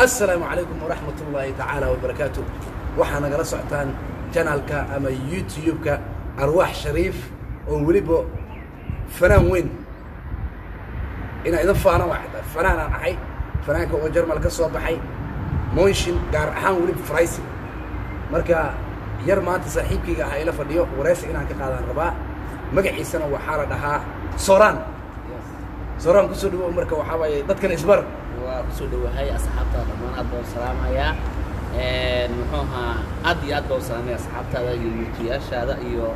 Assalaamu calaykum waraxmat ullaahi tacaala wabarakaatu. Waxaa nagala socotaan channelka ama YouTube-ka Arwaax Shariif, oo weliba fanaan weyn inaa idin faana waa xitaa fanaanaan ahay, fanaanka oo Jarmal ka soo baxay, München, gaar ahaan weliba Freising. Marka yar maanta saaxiibkayga ahaa ila fadhiyo, wareysi inaan ka qaadaan rabaa. Magaciisana waxaa la dhahaa Soran. Soran, kusoo dhawow. Marka waxaa waaye dadkan isbar. Waa kusoo dhawahay asxaabtaada dhammaan, aad baan u salaamayaa. Muxuu ahaa, aad iyo aad baan u salaamaya asxaabtaada iyo yuutuyaashaada iyo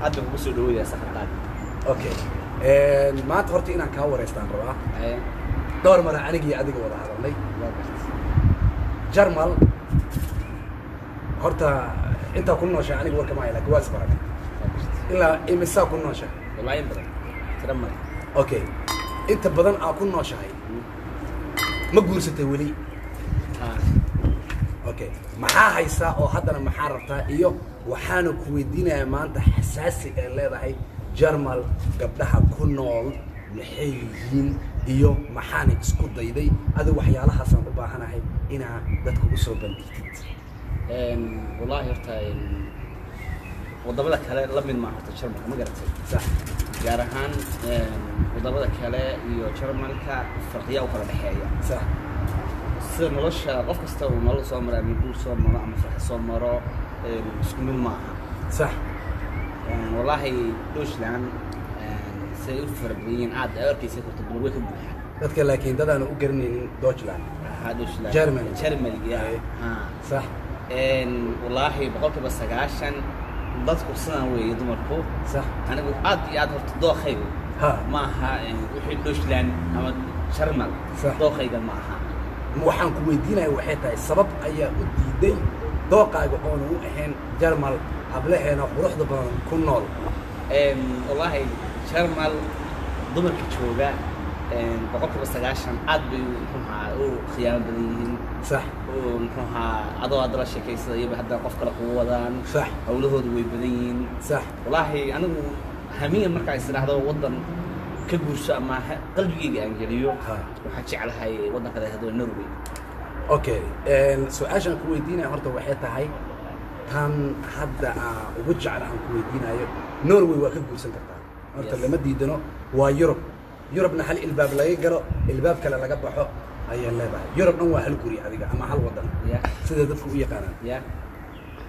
aad baan kugu soo dhaweynaya saxabtaada. Okay, maanta horta inaan kaa wareystaan rabaa. Dhowr mara anigii adiga wada hadalnay. Waa gartay. Jarmal horta intaa ku nooshaa aniga warka maayo, lakin waa isbaranay. Waa gartay. Ilaa imisaa ku nooshahay? Wallaahi in badan, tira male. Okay, inta badan aa ku nooshahay, ma guursatay weli? Ha. Okay, maxaa haysaa oo haddana maxaa rabtaa? Iyo waxaana ku weydiinayaa maanta xasaasi ay leedahay, Jarmal gabdhaha ku nool maxay yihiin iyo maxaana isku dayday adiga? Waxyaalahaasaan u baahanahay inaa dadka usoo bandhigtid. Wallaahi horta wadamada kale la mid maa horta Jarmalka, ma garatay? Sax. Gaar ahaan wadamada kale iyo Jarmalka farqiyaa u kala dhexeeya. Sida nolosha qof kasta uu nolol soo maro ama guur soo maro ama farxad soo maro, isku mid maaha. Wallaahi Deutschland siday u fara badan yihiin aad ay arkaysa horta dumar way ka buuxaan. Dadka laakiin dadaana u garanaynin Deutschland. Ha, Deutschland. Germany. Germany, ya. Ay. Ha. Wallaahi 90% dadku sidan weeye dumarku. Anigu aad iyo aad horta dookhaygu ma aha wixii Deutschland ama Jarmal. Dookhayga ma aha. Waxaan ku weydiinaya waxay tahay, sabab ayaa u diiday dooqaaga oona u ahayn Jarmal hablaheena quruxda badan ku nool? Wallaahi Jarmal dumarka jooga 90% aad bay, muxuu ahaa, u khiyaamo badan yihiin. Oo muxuu ahaa, adoo aad la sheekaysada iyaba hadda qof kale kugu wadaan. Hawlahoodu way badan yihiin. Wallaahi anigu hamiya markaa is idhaahdo waddan ka guurso ama qalbigayga aan geliyo, waxaan jeclahay waddanka la yidhahdo Norway. Okay, su-aashaan ku weydiinaya horta waxay tahay tan hadda aan ugu jecel aan ku weydiinayo, Norway waa ka guursan kartaa horta? Yes. Lama diidano, waa Yurub. Yurubna hal ilbaab laga galo, ilbaab kale laga baxo ayay leedahay. Yurub dhan waa hal guri adiga ama hal waddan sida dadku u yaqaanaan.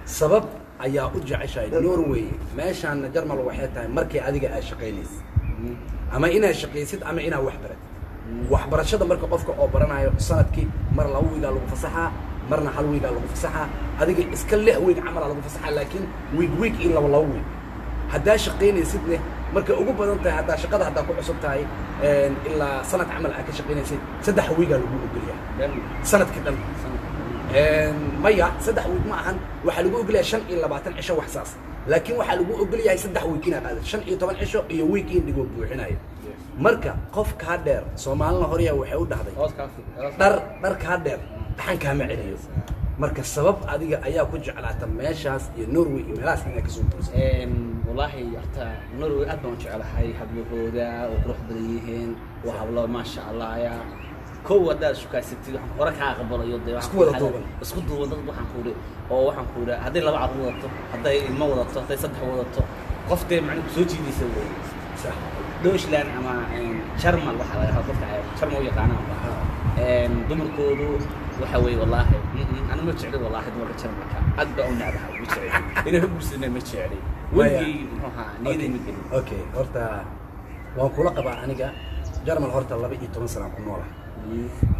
Sabab ayaa u jeceshahay Norway meeshaana Jarmal waxay tahay markii adiga aad shaqaynaysid ama inaad shaqaysid ama inaad wax baratid. Waxbarashada marka qofka oo baranayo, sanadkii mar 2 wiigaa lagu fasaxaa, marna hal wiigaa lagu fasaxaa, adiga iska 6 wiig camalaa lagu fasaxaa, laakiin wiig wiig iyo laba laba wiig. Haddaa shaqaynaysidne, markay ugu badan tahay, haddaa shaqada haddaa ku cusub tahay, ilaa sanad camal aad ka shaqaynaysid, 3 wiigaa lagu ogolyahay sanadkii dhan. Maya, 3 wiig ma ahan, waxaa lagu ogolyahay 25 cisho, wax saas, laakiin waxaa lagu ogol yahay 3 wiig inaad qaadid, 15 cisho iyo wiig in dhigoo buuxinayo. Marka qof kaa dheer, Soomaalina horeya waxay u dhahday, dhar dhar kaa dheer dhaxan kaama celiyo. Marka sabab adiga ayaa ku jeclaata meeshaas iyo Norway iyo meelahaas inay kasoo guursato? Wallaahi horta Norway aad baan u jeclahay, hablahooda oo qurux badan yihiin, waa hablo maasha Allah ya kow haddaad shukaysatid waxaan hore kaa aqbalayo dee waxaan Isku wada ku duuban. Isku duuban dad waxaan ku uri oo waxaan ku uri hadday laba carruur wadato, hadday ilmo wadato, hadday saddex wadato, qof dee macna soo jiidaysa wey. Deutschland ama Jarmal waxaa laga dhahaa, dadka ay Jarmal u yaqaanaan ba dumarkoodu waxa weeye wallaahi anu ma jecli, wallaahi dumarka Jarmalka aad baa u necbahay, ma jecli inay ka guursadna, ma jecli weligay, muxuu ahaa, niyaday ma gelin. Okay, horta waan kula qabaa. Aniga Jarmal horta 12 sanaan ku noolahay.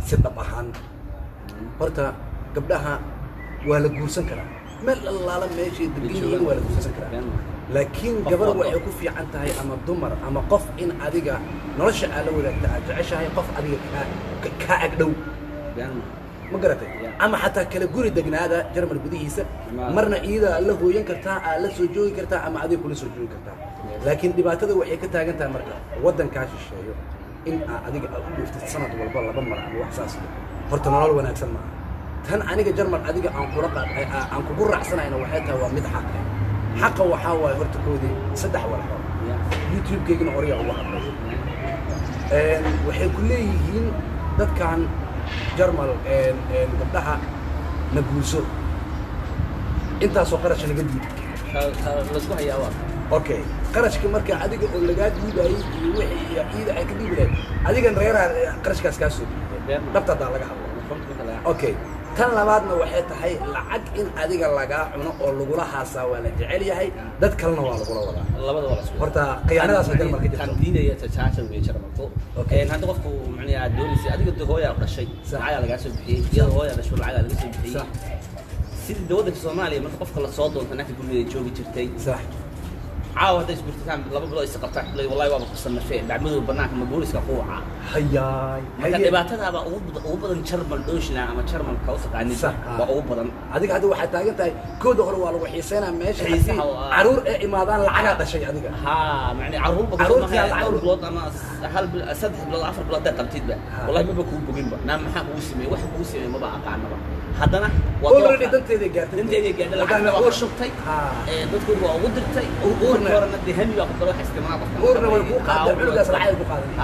Si dhab ahaan horta gabdhaha waa la guursan karaa, meel allaala meeshay degan yihiin waa la guursan karaa, laakiin Qof gabar walba. waxay ku fiican tahay ama dumar ama qof in adiga nolosha aad la wadaagta aad jeceshahay, qof adiga kaa agdhow, ma garatay? Yeah. Ama xataa kala guri degnaada Jarmal gudihiisa, marna iyada aad la hooyan kartaa, aad la soo joogi kartaa ama adiga kula soo joogi kartaa. Laakiin dhibaatada waxay ka taagan tahay marka waddankaa shisheeyo in aa adiga aad u dhooftid sanad walba laba mar ama wax saas, horta nolol wanaagsan maaha. Tan aniga Jarmal adiga aan kula qaad aan kugu raacsanayna waxay tahay waa mid xaq ah. Xaqa waxaa waaye horta koodii saddex walxo. YouTube-keygana horeyaa uga hadlay. Waxay ku leeyihiin dadkan Jarmal gabdhaha na guurso, intaasoo qarash naga diib. Laisku hayaa waa okay, qarashka marka adiga oo lagaa dhiibayay iyo wixii iyo ciida ay ka dhiibi lahayd, adigan reeraha qarashkaas kaa soo dhiibay, dhabta haddaa laga hadlo. Okay, tan labaadna waxay tahay lacag in adiga lagaa cuno oo lagula haasaa waa la jecel yahay, dad kalena waa lagula wadaa. Labada waa la isku horta khiyaanadaas oo Jarmalka jirto. Tan diidaya tajaasha wey Jarmalku. Hadda qofku macnaha aad doonaysa adiga de hooyaa dhashay, lacagaa lagaa soo bixiyey, iyada hooyaa dhashay lacagaa laga soo bixiyey. Sidii dowladda Soomaaliya marka qofka la soo doonto naagta gurigeeda joogi jirtay. Caawa hadday isgurtataan 2 bilood is qabtaan, wallahi waaba ku sanafee bacmadooda banaanka ma booliska ku wacaa. Hayaay. Marka dhibaatadaaba ugu badan Jarmal Deutschland ama Jarmalka u taqaanid waa ugu badan. Adiga hadda waxaad taagan tahay kooda hore waa lagu xiiseynaa meesha haddii caruur ee imaadaan lacagaa dhashay adiga. Haa, macni caruur dhowr bilood ama hal bil, 3 bilood 4 bilood hadday qabtidba wallahi maba kuu boginba, naa maxaa kugu sameeyey, waxa kugu sameeyey maba aqaanaba. Haddana already danteeday gaartay, danteeday gaartay, lacagna waa ka shubtay, dadkooda waa ugu dirtay, uurna horena dee hami baa ku galo, waxa isticmaala qofka uurna way kuu qaaday, cunugaas lacag ku qaadanay.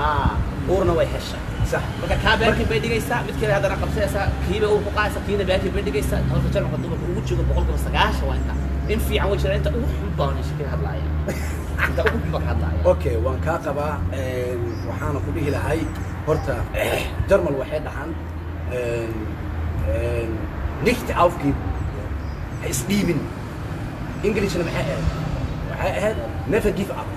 Uurna way heshay. Sax. Marka kaa baakin bay dhigaysaa, mid kale haddana qabsanaysaa, kiiba uur ku qaadaysaa, kiina baakin bay dhigaysaa. Horta Jarmalka dumarka ugu joogo 90% waa intaa. In fiican way jiraan, inta ugu xun baan shakir hadlaaya, inta ugu xun baan ka hadlaaya. Okay, waan kaa qabaa. Waxaana ku dhihi lahay horta Jarmal waxay dhahaan nicht aufgeben, ha isdhiibin. Englishna maxay ahayd? Waxay ahayd never give up.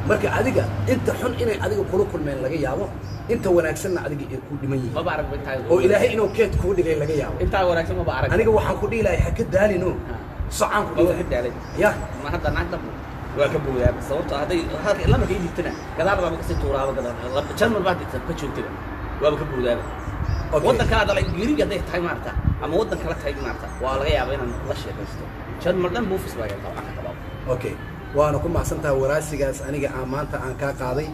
Marka adiga inta xun inay adiga kula kulmeen laga yaabo, inta wanaagsanna adiga ay ku dhiman yihiin. Maba arag intaa oo ilaahay inuu keed kuu dhigay laga yaabo. Intaa wanaagsan maba arag. Aniga waxaan ku dhihi lahay ha ka daalino, socaan ku dhihi lahay. Daalay ya ma hadda naagta waa ka boodaa, sababtoo hadday halka lama ka dhigtana gadaal baaba kasii tuuraaba, gadaal Jarmal baa dhigta ka joogtaba waaba ka boodaaba. Waddan kale hadda gariig hadday tahay maarata ama waddan kale tahay maarata waa laga yaabaa inaan la sheekaysto. Jarmal dhan buufis baa ka qabaa. Okay, waana ku mahadsantahay waraasigaas aniga aan maanta aan kaa qaaday,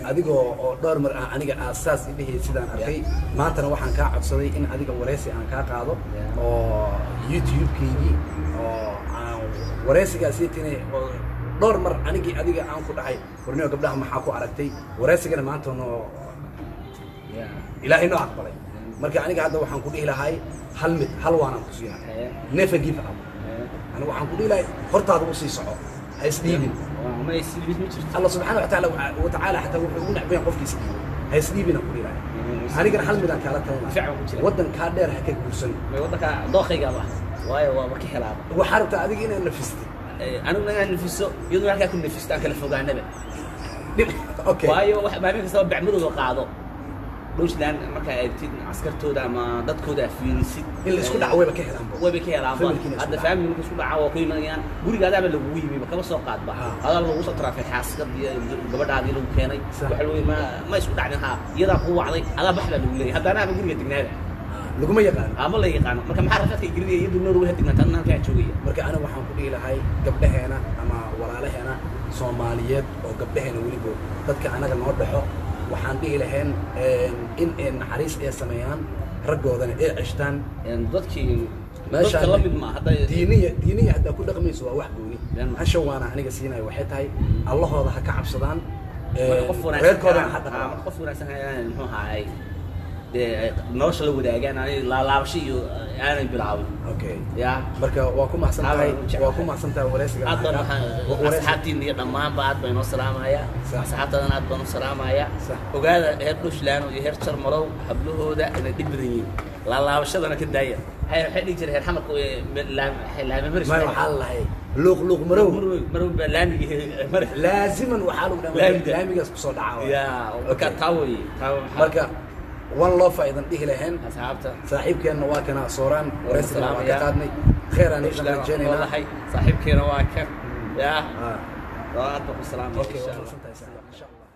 adigoo oo dhowr mar ah aniga aasaas idhihii sidaan arkay. Maantana waxaan kaa codsaday in adiga wareysi aan kaa qaado oo YouTube-keygii oo aan wareysigaasi tini oo dhowr mar anigii adiga aan ku dhahay warniyo gabdhaha maxaa ku aragtay, wareysigana maanta noo ilaahay noo aqbalay. Marka aniga hadda waxaan ku dhihi lahay hal mid, hal waanaan ku siinaa, never give up. Aniga waxaan ku dhihi lahay hortaada u sii soco, ha isdhiibin. Allah subxaana watacaala xataa wuxuu ugu necbayan qofkii isdhiibay, ha isdhiibin aan ku dhihi lahay. Anigana hal midaan kaala talin lahaa, waddan kaa dheer ha ka guursan. Waddanka dooqaygaaba waayo waaba ka helaaba. Waxaa rabtaa adiga inaad nafistid, aniguna inaan nafiso, iyaduna halkaa ku nafisto, aan kala fogaanaba. Okay, waayo wax maalin kastaba bacmadooda qaado Deutschland marka eegtid askartooda ama dadkooda fiirisid in la isku dhaco wayba ka helaanba, wayba ka helaanba. Hadda family marka isku dhacaa waa ku imanayaan guriga, adaaba lagugu yimi kaba soo qaadba, adaa lagu soo taraafay xaaskad iyo gabadhaadii lagu keenay, waxa lagu ma isku dhacnin, haa iyadaa kuu wacday, adaa bax baa lagu leeyahay, haddana aba guriga degnaada laguma yaqaano, ama la yaqaano. Marka maxaa rafaadka gelinaya iyadu Norway ha degnaata, anna halkaa joogaya. Marka aniga waxaan ku dhihi lahay gabdhaheena ama walaalaheena Soomaaliyeed oo gabdhaheena weliba dadka anaga noo dhexo, waxaan dhihi lahayn in ay naxariis ay sameeyaan, raggoodana ay ceshtaan. Dadkii dadka la mid ma hadda diiniya haddaa ku dhaqmayso waa wax gooni. Hasha waana aniga siinayo waxay tahay allahooda ha ka cabsadaan, reerkoodana ha dhaqaan. Qof wanaagsan hayaan muxuu ahaay dee nolosha la wadaagaan, aanay laalaabasho iyo aanay bilaabin. Okay, ya marka waa ku mahadsan tahay, waa ku mahadsan tahay wareysiga. Aad baan asxaabtiina iyo dhammaanba aad baan inoo salaamayaa, asxaabtaadana aad baan u salaamayaa. Ogaada heer Deutschland iyo heer Jarmalow hablahooda inay dhib badan yihiin, laalaabashadana ka daaya. Waxay dhihi jireen heer xamarka laami maris, ma waxaa la lahay luuq luuq marow marow baa laamigi mar laaziman waxaa lagu dhamaa laamigaas kusoo dhacaa. Ya marka taa wey taa. Marka one love aydan dhihi lahayn asxaabta. Saaxiibkeenna waa kana Sooraan, wareysigana waa ka qaadnay, kheer aan idin rajaynaynaa. Saaxiibkeena waa kan ya aad baan ku salaamaya. Okay, waa mahadsantahay saaxiib, insha Allah.